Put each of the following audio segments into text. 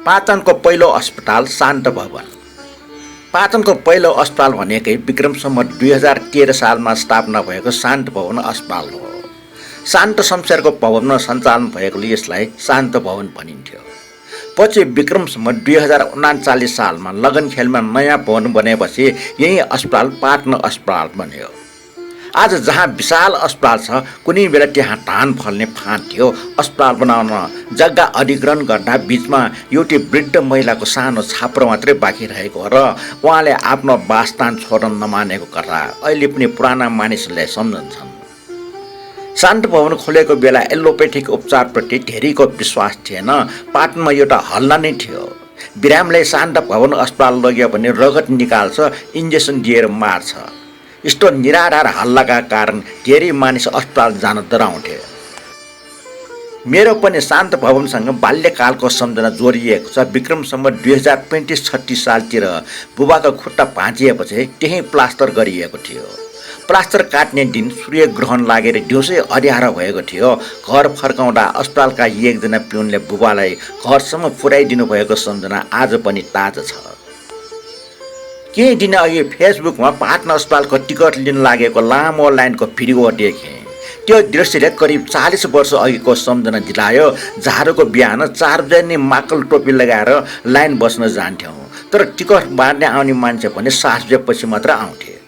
पाटनको पहिलो अस्पताल शान्त भवन। पाटनको पहिलो अस्पताल भनेकै विक्रम सम्वत 2013 सालमा स्थापना भएको शान्त भवन अस्पताल हो। शान्त शमशेरको भवनमा सञ्चालन भएकोले यसलाई शान्त भवन भनिन्थ्यो। पछि विक्रम सम्वत 2039 सालमा लगनखेलमा नयाँ भवन बनेपछि यही अस्पताल पाटन अस्पताल बन्यो। आज जहाँ विशाल अस्पताल छ, कुनै बेला त्यहाँ धान फल्ने फाँट थियो। अस्पताल बनाउन जग्गा अधिग्रहण गर्दा बिचमा एउटी वृद्ध महिलाको सानो छाप्रो मात्रै बाँकी रहेको र उहाँले आफ्नो वासस्थान छोड्न नमानेको कथा अहिले पनि पुराना मानिसहरूले सम्झन्छन्। शान्त भवन खोलेको बेला एलोपेथिक उपचारप्रति धेरैको विश्वास थिएन। पाटनमा एउटा हल्ला नै थियो, बिरामले शान्त भवन अस्पताल लग्यो भने रगत निकाल्छ, इन्जेक्सन दिएर मार्छ। यस्तो निराधार हल्लाका कारण धेरै मानिस अस्पताल जान डराउँथे। मेरो पनि शान्त भवनसँग बाल्यकालको सम्झना जोडिएको छ। विक्रम सम्वत 2035-36 सालतिर बुबाको खुट्टा भाँचिएपछि त्यही प्लास्टर गरिएको थियो। प्लास्टर काट्ने दिन सूर्यग्रहण लागेर दिउँसै अँध्यारो भएको थियो। घर फर्काउँदा अस्पतालका एकजना पिउनले बुबालाई घरसम्म पुर्याइदिनु भएको सम्झना आज पनि ताजा छ। केही दिन अघि फेसबुकमा पाटना अस्पतालको टिकट लिन लागेको लामो लाइनको भिडियो देखेँ। त्यो दृश्यले करिब 40 वर्ष अघिको सम्झना दिलायो। झाडोको बिहान 4 बजे नै माकल टोपी लगाएर लाइन बस्न जान्थ्यौँ, तर टिकट बाँड्ने आउने मान्छे पनि 7 बजेपछि मात्र आउँथे।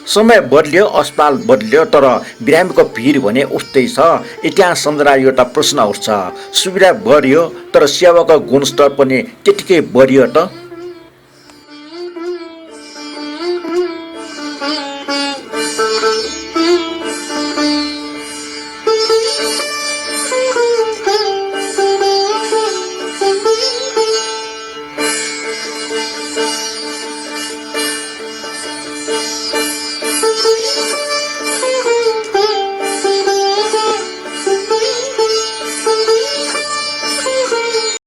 समय बदल्यो, अस्पताल बदल्यो, तर बिरामीको भिड भने उस्तै छ। इतिहास सम्झना एउटा प्रश्न उठ्छ, सुविधा बढ्यो तर सेवाको गुणस्तर पनि त्यतिकै बढ्यो त?